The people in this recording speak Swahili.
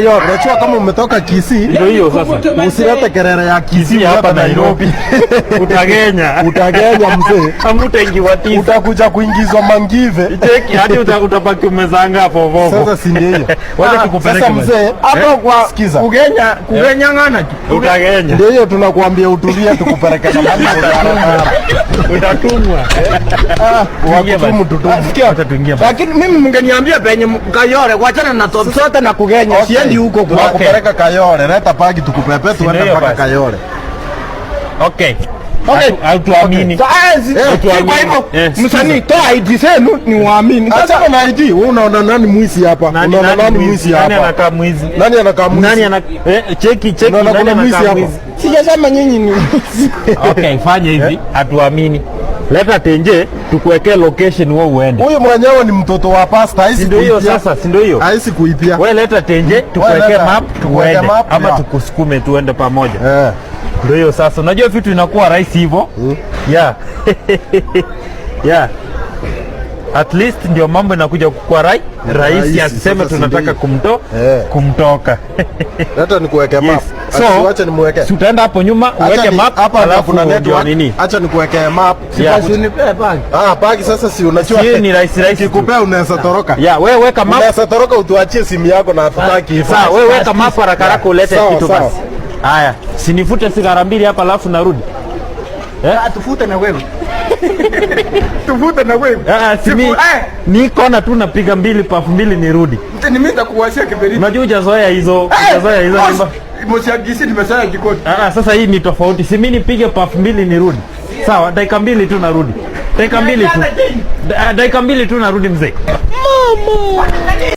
Unajua kama umetoka Kisii, Ndio hiyo sasa. Usilete kelele ya Kisii Kisii hapa Nairobi. Utagenya. Utagenya, mzee. Hamutaingiwa tisa. Utakuja kuingizwa mangive. Cheki hadi utabaki umezanga popopo. Sasa si ndio hiyo? Wacha tukupeleke Sasa basi. mzee, Hapo kwa Sikiza. kugenya kugenyang'ana tu. Utagenya. Ndio hiyo tunakuambia utulie tukupeleke na Utatumwa. Wakutumu tutumu. Sikia. Wacha tuingie basi. Lakini mimi mngeniambia penye Kayole, wachana na top sote na kugenya. Okay. Siendi huko kwa. Tunakupeleka Kayole, leta bagi tukupepe tuende Ndio mpaka basi. Kayole. Okay. Okay. Hatuamini. Sasa si kwa hivyo msanii, toa ID zenu ni waamini. Sasa Achana na ID, wewe unaona nani mwizi hapa? Nani Unaona nani mwizi Nani hapa? anakaa mwizi? Nani anakaa mwizi? Nani ana cheki cheki, Unaona nani kuna mwizi anakaa hapa? mwizi? Sijasema nyinyi ni Okay, fanya hivi, hatuamini. Leta tenje tukuwekee location wewe uende. Huyu mwenyewe ni mtoto wa pasta, haisi Si ndio hiyo kuipia. sasa, si ndio hiyo? Haisi kuipia. Wewe leta tenje tukuwekee leta, map tukuweke tuende map, ama yeah. tukusukume tuende pamoja. Eh. Ndio hiyo sasa. Unajua vitu inakuwa rahisi hivyo. Yeah. At least ndio mambo inakuja kukuwa rahisi, Rahisi, asiseme sasa si tunataka ndio? Kumtoka. Leta nikuweke map. Yes. So, Acha nimuweke. Si utaenda hapo nyuma Acha uweke map, hapa ndio alafu kuna ndio network. nini? Acha nikuweke map. Yeah. Basi unipe bagi. Ah, bagi sasa si unajua. Si ni rahisi rahisi tu. Nikikupea unaweza toroka. Yeah, wewe weka map. Unaweza toroka utuachie simu yako na hatutaki hivyo. Sawa, wewe weka map haraka haraka ulete Sawa, kitu sawa. basi. Haya, sinifute sigara mbili hapa alafu narudi. Ah, tufute na wewe. Tufute na wewe. Ah, si mi ni kona tu napiga mbili puff mbili nirudi. Ni mimi nitakuwashia kiberiti. Unajua hujazoea hizo, hujazoea hizo nyumba. Moshi ya Kisii nimezoea jikoni. Ah, sasa hii ni tofauti. Si mimi nipige puff mbili nirudi. Sawa, dakika 2 tu narudi. Dakika 2 tu. Dakika 2 tu narudi, mzee.